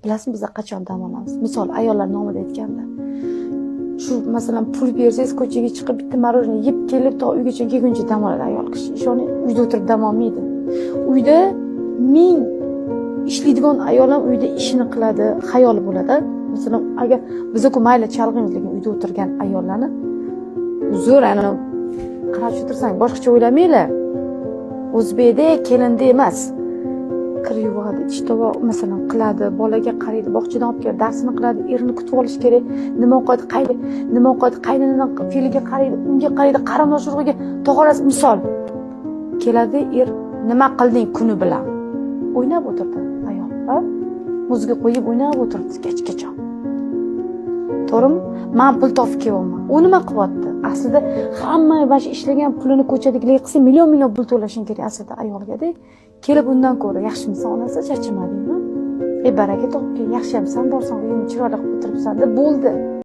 Bilasizmi, biza qachon dam olamiz? Misol, ayollar nomida aytganda, shu, masalan, pul bersangiz, ko'chaga chiqib, bitta мороженое yeb kelib, to uygacha kelguncha dam oladi ayol kishi. Ishoning, uyda o'tirib dam olmaydi. Uyda ming ishlaydigan ayol ham uyda ishini qiladi, xayoli bo'ladi. Masalan, agar bizaku mayli, chalg'iymiz, lekin uyda o'tirgan ayollarni, uzr, ana qarab o'tirsang, boshqacha o'ylamanglar, o'zbekda kelinda emas, kir yuvadi, idish tovoq, masalan, qiladi, bolaga qaraydi, bog'chadan olib keladi, darsini qiladi, erini kutib olish kerak, nima ovqat, qayda, nima ovqat, qaynonani fe'liga qaraydi, unga qaraydi, qarindosh urug'iga tog'orasi. Misol, keladi er: "Nima qilding kuni bilan?" O'ynab o'tirdi ayol, a muzga qo'yib o'ynab o'tirdi kechgacha, to'g'rimi? Man pul topib kelyapman, u nima qilyapti aslida? Hamma mana shu ishlagan pulini ko'chadagilarga qilsa, million million pul to'lashing kerak aslida ayolgada. Kelib undan ko'ra: "Yaxshimisan, onasi, charchamadingmi? E, baraka topgin, yaxshiyam san borsan, uyingni chiroyli qilib o'tiribsan", deb bo'ldi.